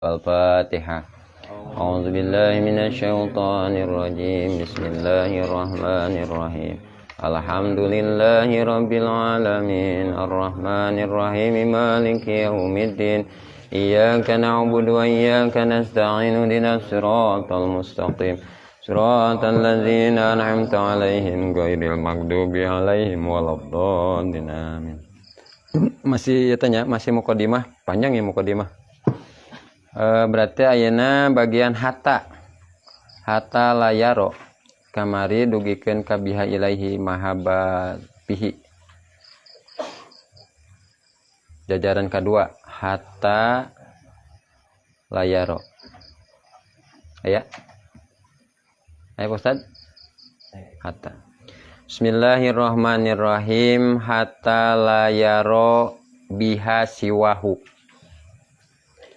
Al-Fatihah. A'udzu billahi minasyaitonir rajim. Bismillahirrahmanirrahim. Alhamdulillahi rabbil alamin. Arrahmanir rahim. Maliki yaumiddin. Iyyaka na'budu wa iyyaka nasta'in. Ihdinas siratal mustaqim. Siratal ladzina an'amta 'alaihim ghairil maghdubi 'alaihim waladdallin. Amin. Masih ya tanya, masih mukadimah, panjang ya mukadimah. Berarti ayeuna bagian hatta. Hatta layaro kamari dugikeun ka biha ilaihi mahabba bihi. Jajaran kedua hatta layaro. Aya? Ayo Ustaz. Hatta. Bismillahirrahmanirrahim. Hatta layaro biha siwahu.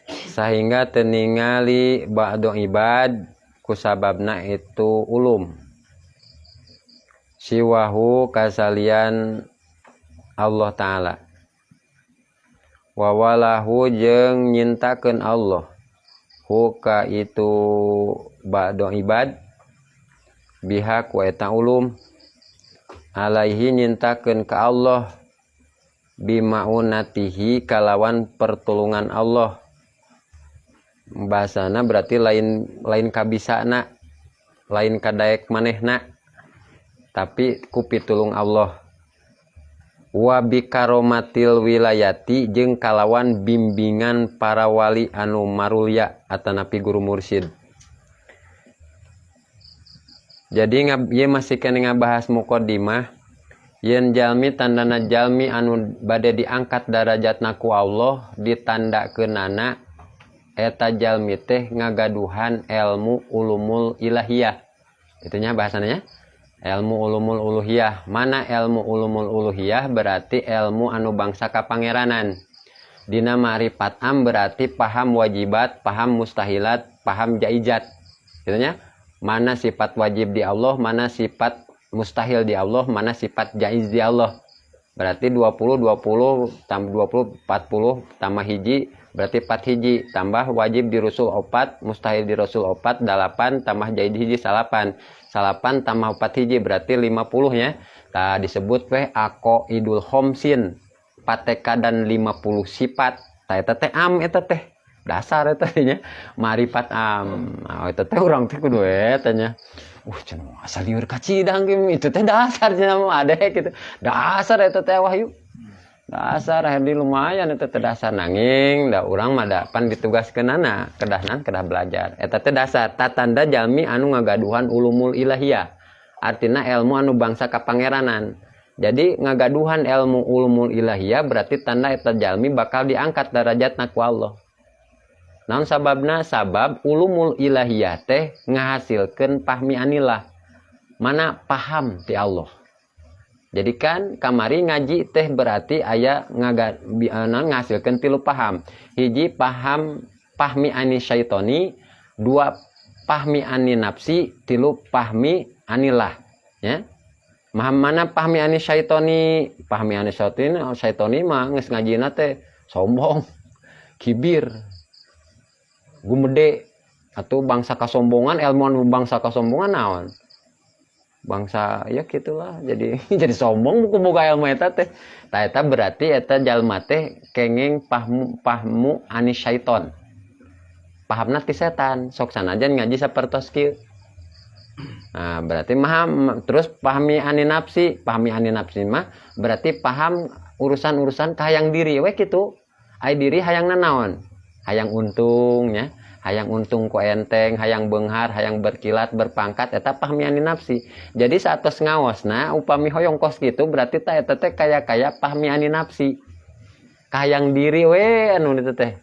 Sehingga teningali ba'du ibad kusababna itu ulum. Siwahu kasalian Allah Ta'ala. Wawalahu jeung nyintakeun Allah. Huka itu ba'du ibad biha ku eta ulum. Alaihi nyintakeun ka Allah bimaunatihi kalawan pertolongan Allah. Bahasana berarti lain kabisana, lain kadaek manehna, tapi ku pitulung Allah. Wa bikaromatil wilayati jeung kalawan bimbingan para wali anu marulya atanapi guru mursyid. Jadi ieu masih kene ngabahas mukadimah yen jalmi tandana jalmi anu bade diangkat darajatna ku Allah ditandakeunana eta jalmi teh ngagaduhan ilmu ulumul ilahiyah. Itunya bahasannya ilmu ulumul uluhiyah. Mana ilmu ulumul uluhiyah berarti ilmu anu bangsa kapangeranan. Dina ma'rifat am berarti paham wajibat, paham mustahilat, paham jaizat. Itunya mana sifat wajib di Allah, mana sifat mustahil di Allah, mana sifat jaiz di Allah. Berarti 20, 20, tambah 20, 40, tambah hiji, berarti 4 hiji, tambah wajib di Rasul 4, mustahil di Rasul 4, 8, tambah jaiz hiji, 9. 9 tambah 4 hiji, berarti 50 nya. Tah disebut weh aqaidul khomsin, patekadan 50 sifat. Tah eta teh am eta teh. Dasar eta teh nya, marifat am. Nah, eta teh urang teh kudu eta nya. Cenah asal lieur kacidang ge itu teh dasar cenah mah ade gitu. Dasar eta teh wahyu. Dasar akhirnya lumayan eta teh dasar nanging da urang mah da pan ditugaskeunana kedahnan kedah belajar. Eta teh dasar tatanda jalmi anu ngagaduhan ulumul ilahiyah. Artina ilmu anu bangsa kapangeranan. Jadi ngagaduhan ilmu ulumul ilahiyah berarti tanda eta jalmi bakal diangkat darajatna ku Allah. Naon sababna? Sabab ulumul ilahiyah teh ngahasilkeun pahmi anillah. Mana paham ti Allah. Jadi kan kamari ngaji teh berarti aya naon ngahasilkeun tilu paham. Hiji paham pahmi ani syaitoni, dua pahmi ani nafsi, tilu pahmi anillah. Ya. Mana pahmi ani syaitoni? Pahmi ani syaitoni, syaitoni mah geus ngajina teh sombong, kibir, gumede atau bangsa kasombongan, ilmuwan bangsa kasombongan naon? Bangsa ya gitulah, jadi jadi sombong buku boga ilmu eta teh. Tah eta berarti eta jalma teh kenging pahmu ani syaiton. Pahamna ti setan, sok sanajan ngaji sapertos kieu. Nah, berarti maham terus pahmi ani nafsi, pahmi ani nafsi mah berarti paham urusan-urusan kahayang diri we kitu. Ai diri hayangna naon? Hayang untung nya, hayang untung ku enteng, hayang beunghar, hayang berkilat, berpangkat, eta pahmi ani nafsi. Jadi saatos ngaosna upami hoyong kos kitu berarti ta eta teh kaya-kaya pahmi ani nafsi. Kahayang diri we anu itu teh.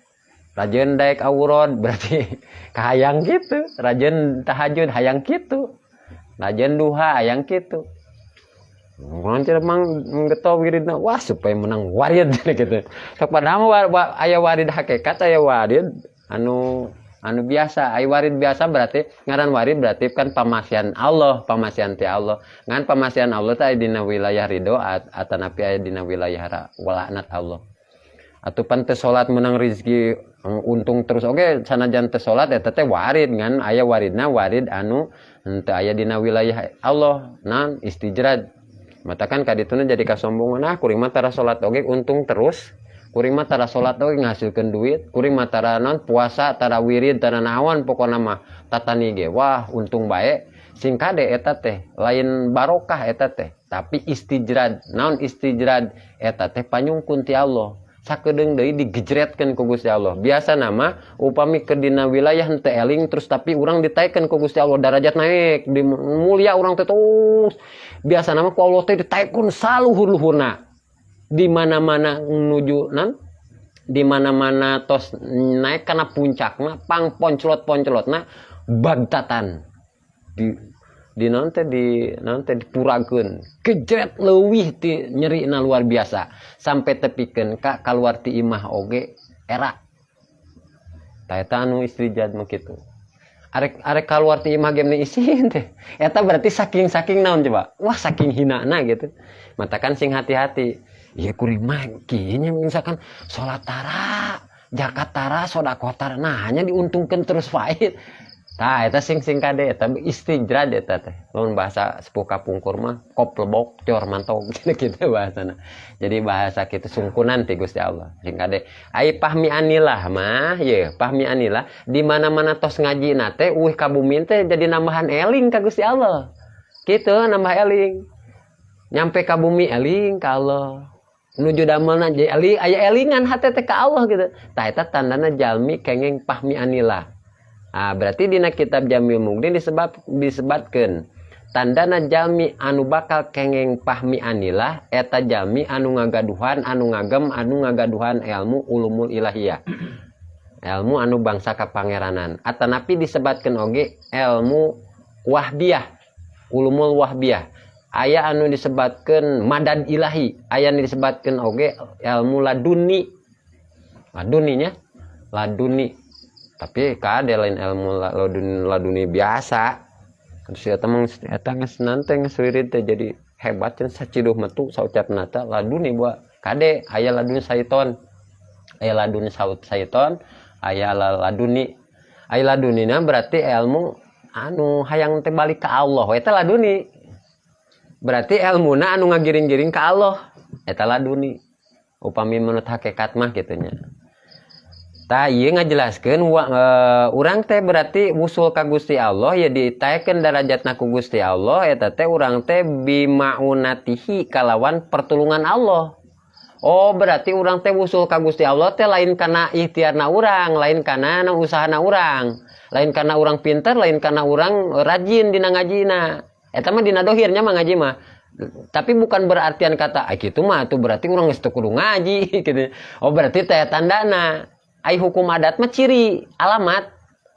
Rajeun daek aurad berarti kahayang kitu, rajeun tahajud hayang kitu. Rajeun duha hayang kitu. Nanti emang getol wiridna wah supaya menang warid gitu. Sok padahal aya warid hakikat, aya warid anu biasa. Aya warid biasa berarti ngaran warid berarti kan pamasihan Allah, pamasihan ti Allah. Ngan pamasihan Allah teh aya dina wilayah ridho atanapi aya dina wilayah walaknat Allah. Atau pan teu salat menang rezeki, untung terus oge sanajan teu salat, eta teh warid, ngan aya waridna, warid anu henteu aya dina wilayah Allah, nan istijraj. Matakan kadituna jadi kasombongan, "Ah, kuring mah tara salat oge untung terus, kuring mah tara salat oge ngahasilkeun duit, kuring mah tara non puasa, tara wirid, tara naon, pokona mah tatani ge wah untung bae." Sing kade, eta teh lain barokah, eta teh tapi istijraj. Naon istijraj? Eta teh panyungkun ti Allah, sakedeung deui digejretkeun ku Gusti Allah. Biasa nama upami ke dina wilayah henteu eling terus, tapi urang ditaekkeun ku Gusti Allah, darajat naik di mulia urang teh terus. Biasa nama ku Allah teh ditaekkeun saluhur-luhurna, di mana-mana menuju nan, di mana-mana tos naik kana puncakna, pang ponclot-ponclotna bagtatan di naon teh, di naon teh, dipurakeun, kejret leuwih ti nyerina luar biasa sampai tepikeun ka kaluar ti imah oge era. Tah, eta anu istijraj mah kitu, arek arek kaluar ti imah ge meni isin teh. Eta berarti saking saking naon coba, wah, saking hinana gitu. Matakan sing hati-hati ya, kuring mah kieu, misalkan salat tara, zakat tara, sedekah tara, nah hanya diuntungkan terus pahit. Tah, eta sing sing kade, eta istijraj eta teh. Lamun bahasa sepuh kapungkur mah koplebok cor mantog gitu bahasana. Jadi bahasa kitu sungkunan ti Gusti Allah. Sing kade. Ai fahmi anillah mah ye, fahmi anillah di mana-mana tos ngaji na teh euweuh ka bumi teh jadi nambahan eling ka Gusti Allah. Kitu, nambah eling. Nyampe ka bumi eling ka Allah. Nuju damelna jadi eling, aya elingan hate teh ka Allah gitu. Tah, eta tandana jalmi kengeng fahmi anillah. Ah, berarti dina kitab Jamil Mugni disebabkan tandana jalmi anu bakal kengeng fahmi anillah eta jalmi anu ngagaduhan, anu ngagem, anu ngagaduhan ilmu ulumul ilahiyah, ilmu anu bangsa kapangeranan, atanapi disebatkan oge ilmu wahbiyah, ulumul wahbiyah. Aya anu disebatkan madad ilahi, aya anu disebatkan oge ilmu laduni, laduninya, laduni. Tapi kade, lain ilmu laduni, laduni biasa. Terus eta mah eta geus nante geus wirid teh jadi hebat kan, saciduh metu saucap nata laduni. Buat kade, aya laduni saiton, aya laduni saut saiton, aya laduni, aya ladunina berarti ilmu anu hayang teh balik ke Allah, eta laduni. Berarti ilmuna anu ngagiring-giring ke Allah, eta laduni upami menurut hakikat mah kitu nya. Tah, ieu ngajelaskeun urang teh berarti wusul ka Gusti Allah ya, ditaekeun darajatna ku Gusti Allah, eta teh urang teh bimaunatihi, kalawan pertulungan Allah. Oh, berarti urang teh wusul ka Gusti Allah teh lain kana ikhtiarna urang, lain kana usahana urang, lain karena urang pinter, lain karena urang rajin dina ngajina. Eta mah dina dohirnya mah ngaji mah. Tapi bukan berartian kata ah gitu mah tuh berarti urang geus teu kudu ngaji gitu. Oh, berarti teh tandana. Ai hukum adat mah ciri alamat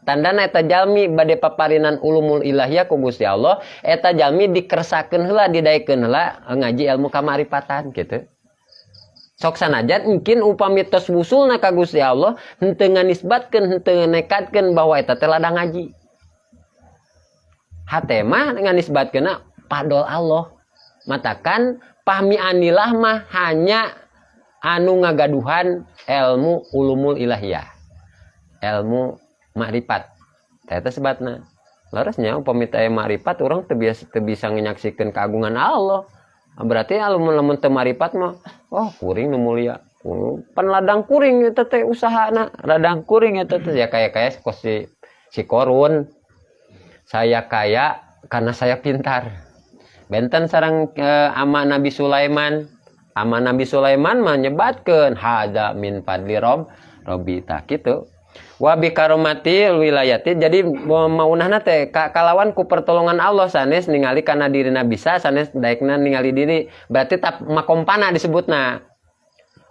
tandana eta jalmi bade paparinan ulumul ilahiyah ku Gusti Allah, eta jalmi dikersakeun heula, didaekeun heula ngaji ilmu kamaripatan gitu. Sok sanajan mungkin upami tos wusulna ka Gusti Allah henteu nganisbatkeun, henteu nekadkeun bahwa eta teh ladang ngaji. Hate mah nganisbatkeunna padol Allah. Matakan fahmi anillah mah hanya anu ngagaduhan ilmu ulumul ilahiyah, ilmu makrifat. Eta sebatna leresnya upami teh makrifat, urang teu biasa, teu bisa menyaksikan keagungan Allah. Berarti lamun lamun teu makrifat mah, "Oh, kuring nu mulia pan ladang kuring eta teh, usahana ladang kuring eta teh." Ya kayak kayak si si Korun, "Saya kaya karena saya pintar." Benten sareng ama Nabi Sulaiman. Ama Nabi Sulaiman menyebatkan hada min fadli robbi. Tah, kitu. Wa bi karomati wilayati, jadi maunahna teh kalawan ku pertolongan Allah, sanes ningali kana dirina bisa, sanes daekna ningali diri. Berarti tap makom fana disebutna.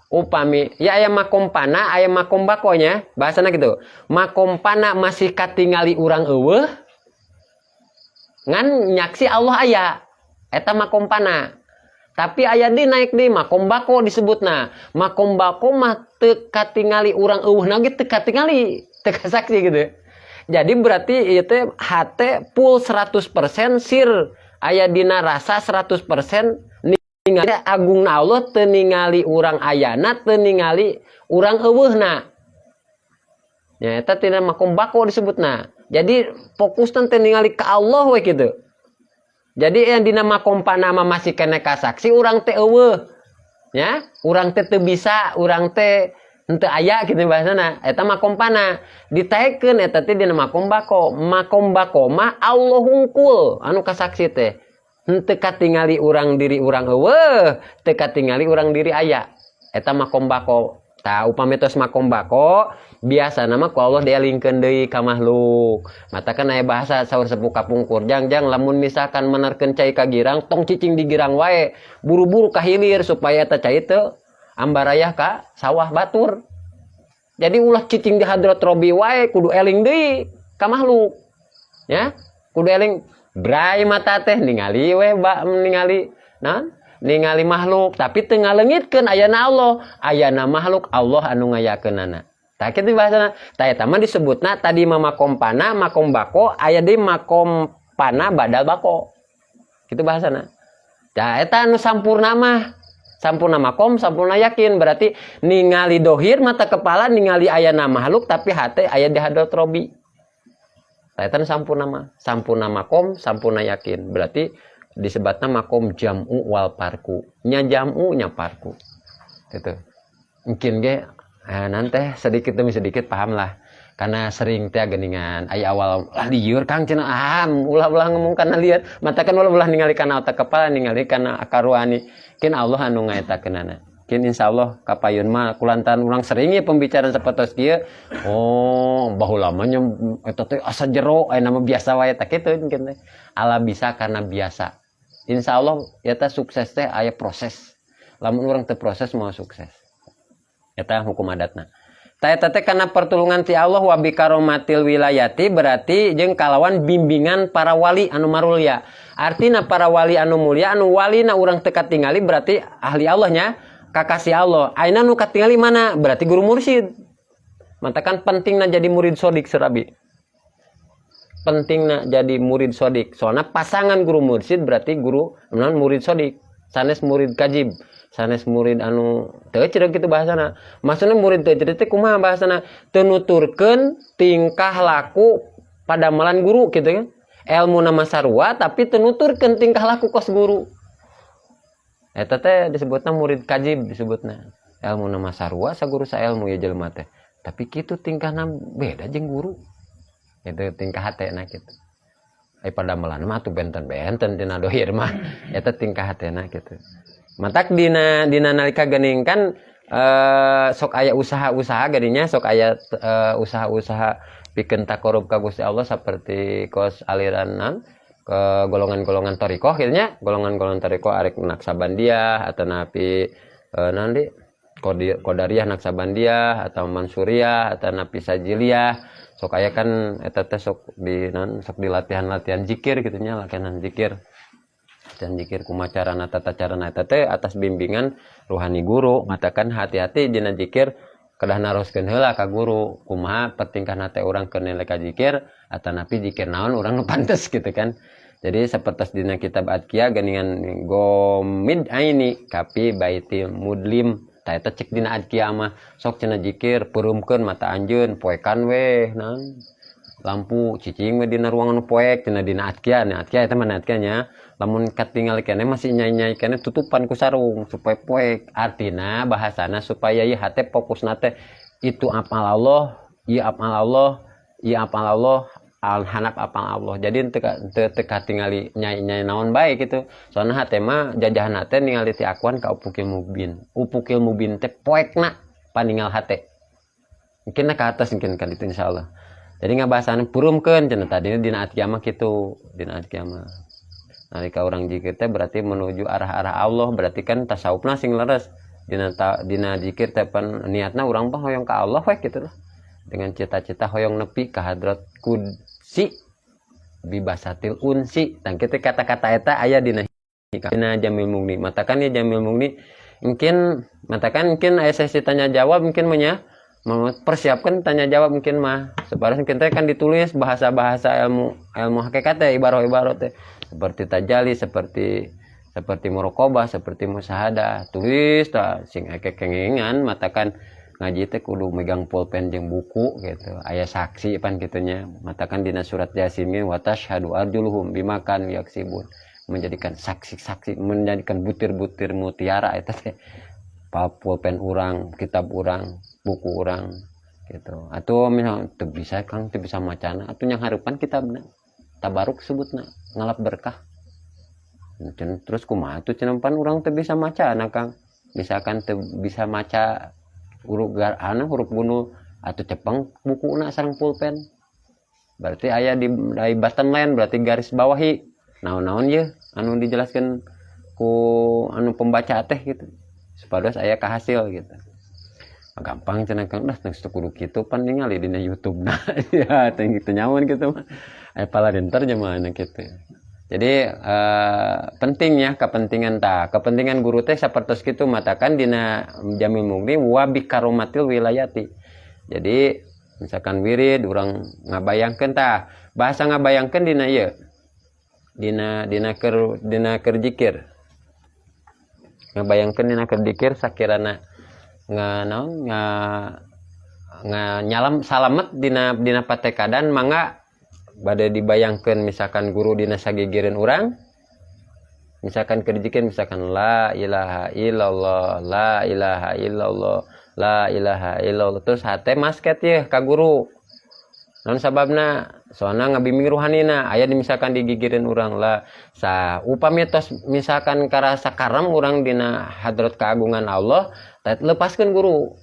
Upami ya aya makom fana, aya makom bakonya, bahasana gitu. Makom fana masih katingali urang euweuh, ngan nyaksi Allah aya, eta makom fana. Tapi aya di naik di makom bako disebutna. Makom bako mah teu katingali urang, euweuh ge teu katingali, teu kasaksi gitu. Jadi berarti ieu teh hate full 100% sir, aya dina rasa 100%. Ningali agungna Allah, teu ningali urang ayana, teu ningali urang euweuhna. Ya, eta tina makom bako disebutna. Jadi fokus teh ningali ka Allah we kitu. Jadi yang dina makom fana mah masih keneh kasaksi urang teh euweuh. Ya, urang teh teu bisa, urang teh henteu aya kitu bahasana. Eta makom fana. Ditaekeun eta teh dina makom bako. Makom bako mah Allah hungkul anu kasaksi teh. Henteu katingali urang diri urang euweuh, teu katingali urang diri aya. Eta makom bako. Tah, upami tos makom bako, biasana mah ku Allah dielingkeun deui ka makhluk. Matakan aya bahasa saur sepuh kapungkur, jang-jang lamun misalkan menerkeun cai ka girang, tong cicing di girang wae, buru-buru ka hilir supaya eta cai teu ambarayah ka sawah batur. Jadi ulah cicing di hadrat Robi wae, kudu eling deui ka makhluk. Ya, kudu eling bray mata teh ningali we ba ningali naon? Ningali makhluk tapi teu ngaleungitkeun ayana Allah, ayana makhluk Allah anu ngayakeunana. Tah, kitu bahasana. Tah, eta mah disebutna tadi mah makom fana, makom bako, aya deui makom fana badal bako. Kitu bahasana. Tah, eta anu sampurna mah. Sampurna makom, sampurna yakin, berarti ningali dohir mata kepala ningali ayana makhluk tapi hate aya di hadrat Robi. Tah, eta nu sampurna mah, sampurna makom, sampurna yakin. Berarti disebutna makom jam'u wal farqu. Nya jam'u nya farqu. Gitu. Mungkin ge nanti sedikit demi sedikit paham lah. Karena sering teh geningan aya awal lah lieur Kang cenah, ah ulah-ulah ngomong kana lieur. Mata kan ulah-ulah ningali kana otak kepala, ningali kana akal ruhani. Kin Allah anu ngaetakeunana. Kin insyaallah kapayun mah kulantaran urang sering ya pembicaraan sapertos kieu. Oh, baheula mah nya eta teh asa jero, aya nama biasa wae, tah kitu mungkin teh. Ala bisa karena biasa. Insya Allah ya teh sukses teh aya proses. Lamun urang teu proses mau sukses. Eta hukum adatna. Tah, eta teh karena pertulungan ti Allah wa bikaromatil wilayati, berarti jeung kalawan bimbingan para wali anu marulya. Artina para wali anu mulia, anu walina urang teu katingali, berarti ahli Allah nya, kakasih Allah. Ayeuna nu katingali mana? Berarti guru mursyid. Matakan pentingna jadi murid sodik serabi. Pentingna jadi murid sodik. Soalnya pasangan guru mursyid berarti guru non murid sodik. Sanes murid kajib, sanes murid anu teu cereg kitu bahasana. Maksudnya murid teu cereg teh kumaha bahasana? Teu nuturkeun tingkah laku padamelan guru gitu kan. Ilmu nama sarua tapi teu nuturkeun tingkah laku kos guru. Eta teh disebutna murid kajib disebutna. Ilmu nama sarua saguru saelmu ya jelema teh. Tapi kitu tingkahna beda jeung guru. Itu tingkah hatena kitu. Ai padamelan mah tuh benten-benten tina dohir mah. Eta tingkah hatena kitu. Matak dina dina nalika geuning kan sok aya usaha-usaha geuning, sok aya usaha-usaha pikeun takorub ka Gusti Allah seperti kos aliran ke golongan-golongan thoriqoh gitu nya, golongan-golongan thoriqoh arek Naksabandiah atau napi nanti Qadariyah, Naksabandiah atau Mansuriyah atau napi Sajiliyah, sok aya kan eta teh, sok di non sok di latihan-latihan zikir gitu nya, latihan zikir dan zikir kumaha carana, tata carana, eta teh atas bimbingan ruhani guru. Matakan hati-hati dina zikir, kedah naroskeun heula ka guru kumaha pertingkahna teh urang keur nilai ka zikir atau napi zikir naon urang nu pantes gitu kan. Jadi seperti dina kitab Adkia geningan, gomid aini kapi baitil mudlim. Tah, eta cek dina Adkia mah sok cenah zikir peureumkeun mata anjeun, poekan weh naon lampu, cicing we dina ruangan poek cenah dina Adkia. Nah, Adkia eta mana Adkia nya, lamun katingal keneh masih nyai-nyai keneh, tutupan ku sarung supaya poek. Artina bahasana supaya ieu hate fokusna teh itu amal Allah, ieu amal Allah, ieu amal Allah, al hanap apal Allah. Jadi teu teu katingali nyai-nyai naon bae gitu, soalnya hate mah jajahan hate ningali ti akuan ka ufukil mubin. Ufukil mubin teh poekna paningal hate mungkin ke atas, mungkin kan itu insyaallah. Jadi ngabahasan peureumkeun cenah tadi dina Adkia mah kitu. Dina Adkia mah nalika urang zikir teh berarti menuju arah-arah Allah, berarti kan tasawufna sing leres dina ta, dina zikir teh pan niatna urang mah hoyong ka Allah we gitu lah, dengan cita-cita hoyong nepi ka hadrat kudsi bibasatil unsi. Dan kita kata-kata eta aya dina dina Jamil Mugni. Matakan ya Jamil Mugni mungkin, matakan mungkin aya sesi tanya jawab, mungkin mah nya mau persiapkan tanya jawab mungkin mah. Sebarang mungkin teh kan ditulis bahasa-bahasa ilmu ilmu hakikat teh, ibarat-ibarat teh seperti tajali, seperti Seperti muraqabah, seperti musyahadah, tulis tah sing kekengengan. Matakan ngaji teh kudu megang pulpen jeung buku gitu, aya saksi pan kitunya. Matakan dina surat Yasin ge wa tasyhadu arjuluhum bima kanu yaksibun, menjadikan saksi-saksi, menjadikan butir-butir mutiara eta teh pulpen urang, kitab urang, buku urang gitu. Atau misalnya teu bisa, Kang, teu bisa macana, atuh yang hareupan kitabna, tabaruk sebutna, ngalap berkah. Terus kumaha tuh cenah, pan urang teu bisa macana, Kang? Misalkan teu bisa maca huruf gar anu huruf gunul, atau cepeng bukuna sareng pulpen. Berarti aya di button lain, berarti garis bawahi naon-naon ye anu dijelaskan ku anu pembaca teh gitu, supados aya kahasil gitu. Gampang cenah, Kang, dah geus kudu kitu, pan ningali dina YouTube. Nah ya teh gitu nyaman gitu mah, aya paladenter jelema gitu. Jadi pentingnya kepentingan ta kepentingan guru teh sapertos kitu. Matakan dina Jamil Mughni wa bikaromatil wilayati. Jadi misalkan wirid urang ngabayangkeun, tah bahasa ngabayangkeun dina ieu, dina dina keur dina keur jikir, ngabayangkeun dina keur jikir sakirana nga naon nga nga nyalam salamet dina dina patekadan. Mangga bade dibayangkeun misalkan guru dina sagigireun urang, misalkan keur jikir, misalkan la ilaha illallah, la ilaha illallah, la ilaha illallah, terus hate masket ye ka guru. Non sababna soalna ngabimbing ruhanina aya di misalkan digigireun urang lah. Sa upami tos misalkan karasa karam urang dina hadrat keagungan Allah, lepaskan guru.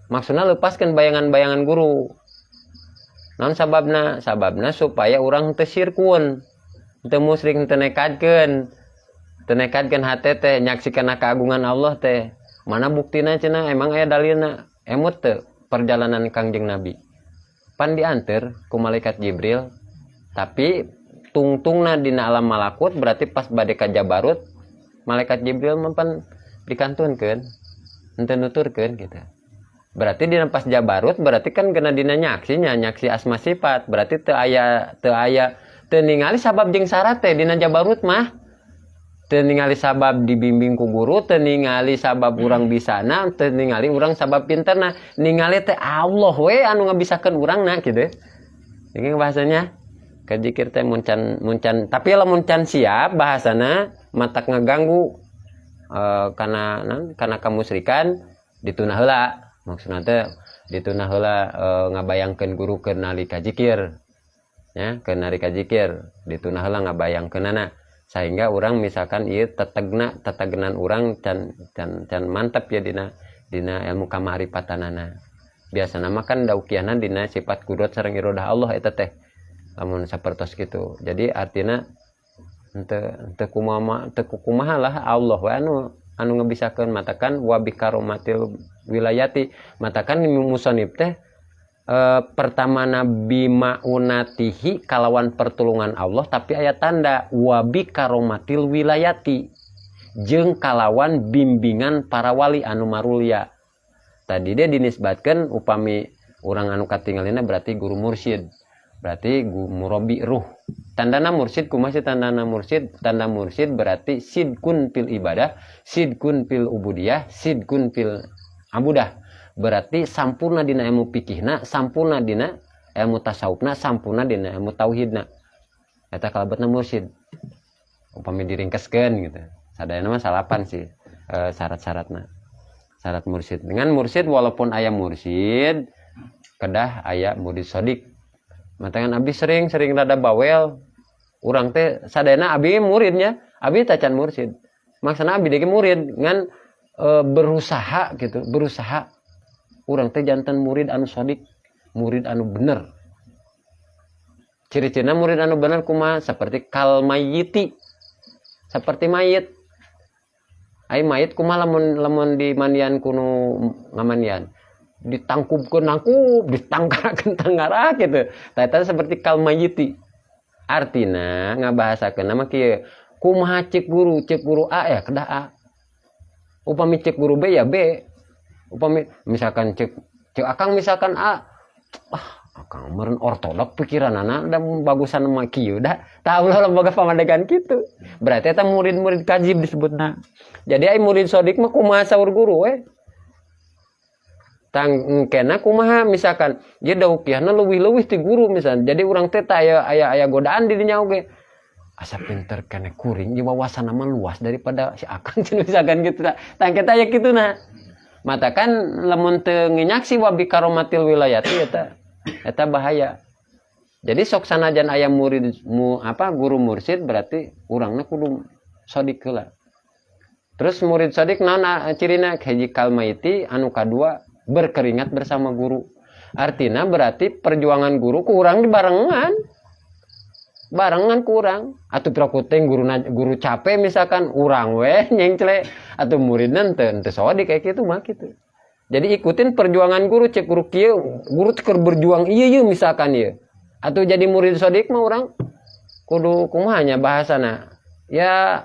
Maksudnya lepaskan bayangan-bayangan guru. Non sababna? Sababna supaya urang teu syirkun, teu musyrik, teu nekadkeun, teu nekadkeun hate teh nyaksikan keagungan Allah teh. Mana buktina cenah, emang aya dalilna? Emut teu perjalanan Kangjeng Nabi? Pan diantar ku malaikat Jibril, tapi tungtungna dina alam malakut. Berarti pas bade ka Jabarut, malaikat Jibril mah pan dikantunkeun, henteu nuturkeun gitu. Berarti dina pas Jabarut berarti kan kena dina nyaksinya, nyaksi asma sifat. Berarti teu aya, teu aya, teu ningali sabab jeung syarat teh dina Jabarut mah. Teu ningali sabab dibimbing ku guru, teu ningali sabab urang bisana, teu ningali urang sabab pinterna. Ningali teh Allah we anu ngabisakeun urangna gitu. Ini bahasanya kejikir teh muncan muncan, tapi lamun can siap bahasana matak ngaganggu karena karena kamusrikan, dituna heula. Maksudna teh dituna heula ngabayangkeun guru keur nalika jikir ya, keur nalika jikir dituna heula ngabayangkeunana, sehingga orang misalkan ieu tetegna, tetegnan urang can can can mantep ya dina dina ilmu kamarifatanana. Biasana mah kan daukiahna dina sifat kudrat sareng irodah Allah eta teh lamun sapertos kitu. Jadi artina henteu henteu kumaha, teu kumaha lah, Allah we anu anu ngebisakeun. Matakan wa bikaromatil wilayati, matakan musonib teh pertama nabi maunatihi kalawan pertolongan Allah, tapi aya tanda wa bikaromatil wilayati jeung kalawan bimbingan para wali anu marulya. Tadi dia dinisbatkan upami urang anu katingalina berarti guru mursyid, berarti murabi ruh. Tandana mursyid kumaha sih? Tandana mursyid, tanda mursyid berarti sidkun fil ibadah, sidkun fil ubudiyah, sidkun fil abudah. Berarti sampurna dina ilmu fikihna, sampurna dina ilmu tasawufna, sampurna dina ilmu tauhidna. Eta kalebetna mursyid upami diringkeskeun gitu. Sadayana mah salapan sih syarat-syaratna, syarat mursyid. Dengan mursyid, walaupun aya mursyid, kedah aya murid sodik. Matangan abdi sering-sering rada bawel urang teh sadayana abi muridnya, abi tacan mursyid. Maksudna abi deui murid ngan berusaha gitu, berusaha urang teh janten murid anu sodik, murid anu bener. Ciri-cirina murid anu bener kumaha? Seperti kal mayyiti, seperti mayit. Ai mayit kumaha lamun lamun dimandian ku nu ngamandian? Ditangkupkeun nangkup, ditangkarakeun tanggarak gitu. Tah, eta seperti kal mayyiti. Artina ngabahasakeun nama kieu, kumaha cek guru? Cek guru A ya kedah A. Upami cek guru B ya B. Upami misalkan cek cek akang misalkan A, ah. Akang meureun ortodok pikiranana da, bagusan mah kieu da. Tah, ulah boga pamadegan kitu. Berarti eta murid-murid kadzib disebutna. Jadi ai murid sodik mah kumaha saur guru we. Tang engkena kumaha, misalkan dia daukiahna leuwih-leuwih ti guru misalnya. Jadi urang teh aya aya aya godaan di dinya oge. Asa pinter keneh kuring, ieu wawasan mah luas daripada si akang cenah, misalkan gitu tah. Tang kita aya kitu nah. Matakan lamun teu nginyaksi wabi karomatil wilayati, eta eta bahaya. Jadi sok sanajan aya murid mu, apa, guru mursid, berarti urangna kudu sodik heula. Terus murid sodik naon cirina? Hiji, kalmaiti, anu kadua berkeringat bersama guru. Artinya berarti perjuangan guru ku urang dibarengan. Barengan kurang. Atau piraku teh guru guru capek misalkan, urang weh nyengcle atau muridna teu sodik kayak gitu mah gitu. Jadi ikutin perjuangan guru, cek guru kieu, guru teh keur berjuang iya ieu misalkan ieu. Atau jadi murid sodik mah urang kudu kumaha nya bahasana? Ya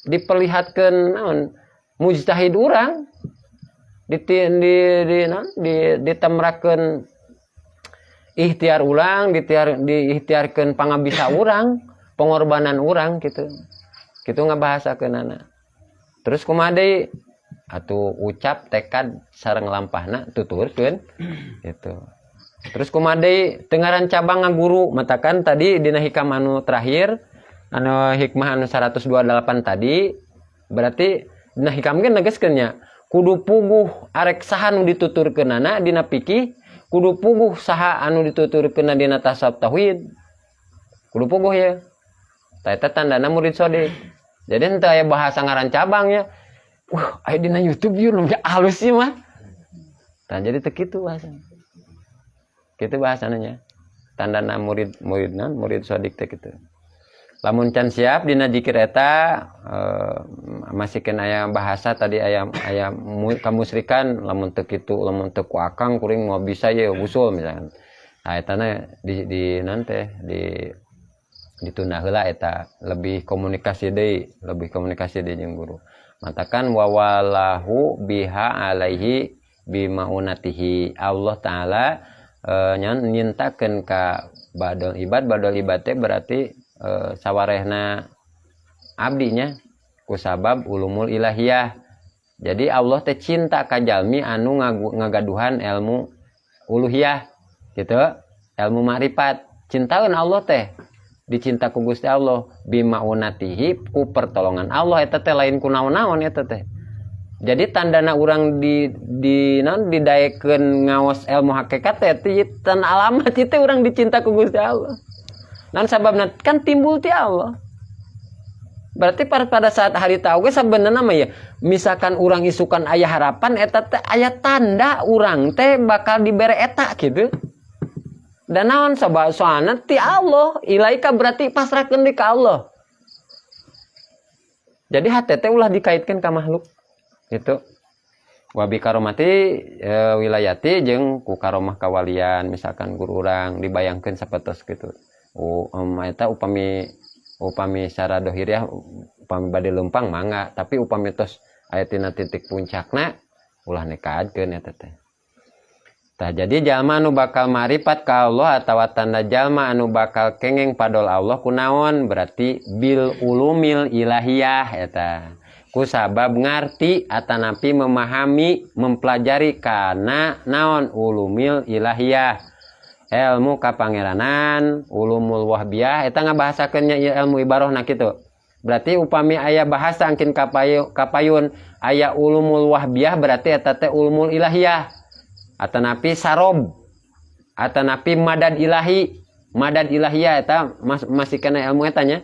diperlihatkan naon mujtahid urang di naon di ditemrakeun ikhtiar ulang, ditiar diikhtiarkeun pangabisa urang, pengorbanan urang gitu. Gitu ngabahasakeunana. Terus kumaha deui? Atuh ucap tekad sareng lampahna tuturkeun gitu. Terus kumaha deui? Teu ngaran cabang ngaguru, matakan tadi dina hikam anu terakhir, anu hikmah anu 128 tadi, berarti dina hikam ge negeskeun nya kudu puguh arek saha nu dituturkeunana dina fikih, kudu puguh saha anu dituturkeunna dina tasawuf tauhid, kudu puguh ya. Tah, eta tandana murid sodik. Jadi henteu aya bahasa ngaran cabang ya, wah, aya dina YouTube ieu lebih halus sih mah. Tah, jadi teu kitu bahasa kitu bahasana nya. Tandana murid murid non murid sodik teh kitu. Lamun can siap dina jikir eta, masih kena aya bahasa tadi, aya aya kamusrikan, lamun teu kitu, lamun teu ku akang kuring mau bisa ye usul misalkan. Nah, eta na di nanti di ditunda heula eta, lebih komunikasi deui, lebih komunikasi deui jeung guru. Matakan wawalahu biha alaihi bimaunatihi, Allah taala nyintakeun ka badol ibad. Badol ibad teh berarti sawarehna abdinya kusabab ulumul ilahiyah. Jadi Allah teh cinta ka jalmi anu ngagaduhan ilmu uluhiyah gitu, ilmu makrifat. Cintaeun Allah teh, dicinta ku Gusti Allah bimaunatihi, ku pertolongan Allah eta teh, lain ku naon-naon eta teh. Jadi tandana urang di naon didaekeun ngaos ilmu hakikat teh tan alamat itu urang dicinta ku Gusti Allah. Dan sababna kan timbul ti Allah. Berarti pada saat hari tahu ge sebenarnya mah ya, misalkan urang isukan aya harapan, eta teh aya tanda urang teh bakal dibere eta gitu. Dan naon sabab soalna ti Allah, ilaika berarti pasrahkeun di ka Allah. Jadi hate teh ulah dikaitkan ka makhluk gitu. Wabi karomati wilayati, jeung ku karomah kawalian, misalkan guru urang dibayangkeun sapertos gitu. Eta upami upami secara dohiriah, upami bade leumpang mangga, tapi upami tos aya tina titik puncakna ulah nekadkeun eta teh. Tah, jadi jalma anu bakal marifat ka Allah atawa tanda jalma anu bakal kengeng padol Allah kunaon? Berarti bil ulumil ilahiyah, eta ku sabab ngarti atanapi memahami, mempelajari kana naon ulumil ilahiyah, ilmu kapangeranan, ulumul wahbiyah. Eta ngabahasakeun nya ilmu ibarohna kitu. Berarti upami aya bahasa angkin kapayun aya ulumul wahbiyah, berarti eta teh ulumul ilahiyah atanapi sarob atanapi madad ilahi, madad ilahiyah eta masih kena ilmu eta nya,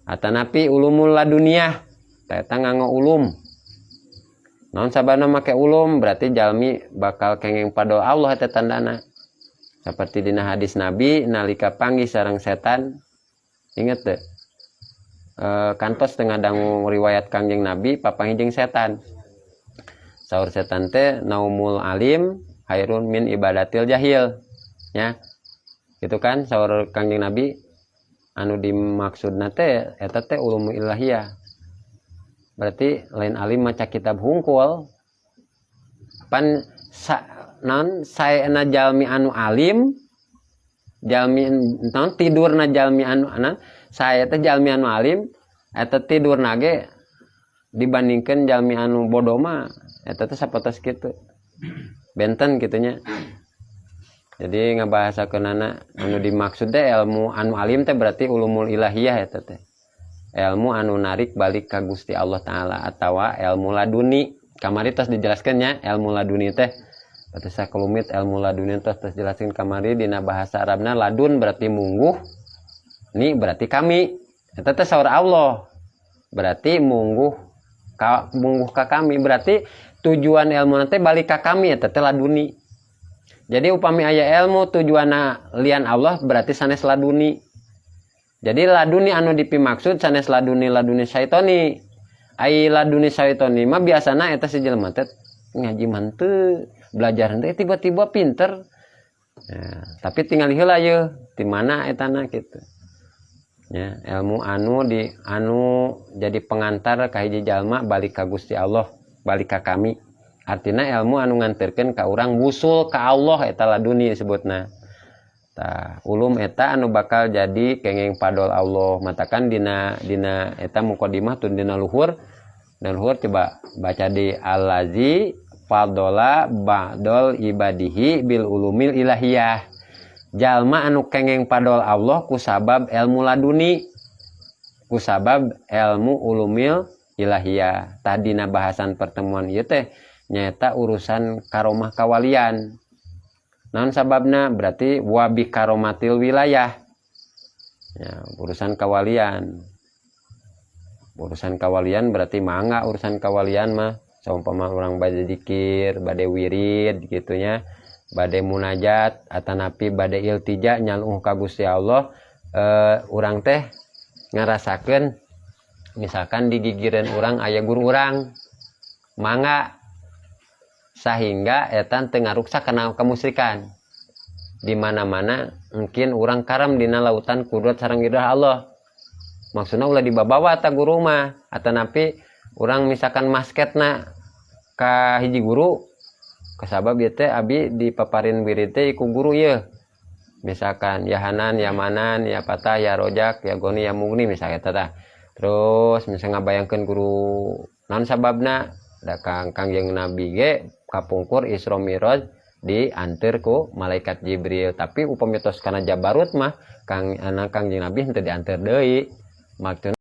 atanapi ulumul laduniyah. Eta nganggo ulum. Naon sababna make ulum? Berarti jalmi bakal kengeng pada Allah eta tandana. Seperti dina hadis Nabi nalika panggih sareng setan, inget teh? Kantos tengah dangu riwayat Kangjeng Nabi papanggih jeung setan. Saur setan teh, naumul alim khairun min ibadatil jahil ya. Gitu kan saur Kangjeng Nabi, anu dimaksudna teh eta teh ulumul ilahiyah. Berarti lain alim maca kitab hungkul. Pan sa, non saena jalmi anu alim Jalmi naon tidurna jalmi anu anu saya teh jalmi anu alim eta tidurna ge dibandingkan jalmi anu bodoh mah eta teh sapotos kitu, benten gitunya. Jadi ngabahasakeunana anu dimaksud teh ilmu anu alim teh berarti ulumul ilahiyah, eta teh ilmu anu narik balik ka Gusti Allah Ta'ala atawa ilmu laduni. Kamari tos dijelaskan nya, ilmu laduni teh berarti sakelumit. Ilmu laduni tos tos jelaskan kamari, dina bahasa Arabna ladun berarti mungguh, ni berarti kami. Eta teh saur Allah berarti mungguh ka, mungguh ka kami, berarti tujuan ilmu nanti balik ka kami, eta teh laduni. Jadi upami aya ilmu tujuanna lian Allah berarti sanes laduni. Jadi laduni anu dipimaksud sanes laduni laduni syaitoni. Ai laduni syaitoni mah biasana eta si jelema teh ngaji mah henteu, belajar henteu, tiba-tiba pinter. Nah, tapi tinggal heula ye di mana etana gitu. Ya, ilmu anu di anu jadi pengantar ka hiji jalma balik ka Gusti Allah, balik ka kami. Artinya ilmu anu nganterkeun ka urang wusul ka Allah, eta laduni disebutna. Tah, ulum eta anu bakal jadi kenging fadol Allah. Matakan dina dina eta mukadimah tun dina luhur. Dan luhur coba baca di allazi fadola ba'dol ibadihi bil ulumil ilahiyah. Jalma anu kengeng fadol Allah kusabab ilmu laduni, kusabab ilmu ulumil ilahiyah. Tadina bahasan pertemuan ieu teh nyaeta urusan karomah kawalian. Naon sababna? Berarti wabi karomatil wilayah ya, urusan kawalian. Urusan kawalian berarti mangga urusan kawalian mah saumpama urang bade zikir, bade wirid gitunya, bade munajat atanapi bade iltija nyaluh ka Gusti Allah, urang teh ngarasakeun misalkan di gigireun urang aya guru urang, mangga, sehingga eta teu ngaruksak kana kemusyrikan. Di mana-mana mungkin urang karam dina lautan kudrat sareng idrah Allah, maksudna ulah dibabawa ta guru mah. Atanapi urang misalkan masketna ka hiji guru, kasabab ieu teh abi dipaparin wirid teh ku guru ieu, misalkan ya Hanan, ya Manan, ya Fatah, ya Rojak, ya Goni, ya Mugni, misalnya eta tah. Terus misalnya ngabayangkeun guru, naon sababna? Da Kang Kangjeng Nabi ge kapungkur Isra Mi'raj diantar ku malaikat Jibril, tapi upami tos kana Jabarut mah Kang anak Kangjeng Nabi henteu diantar deui. Maksudna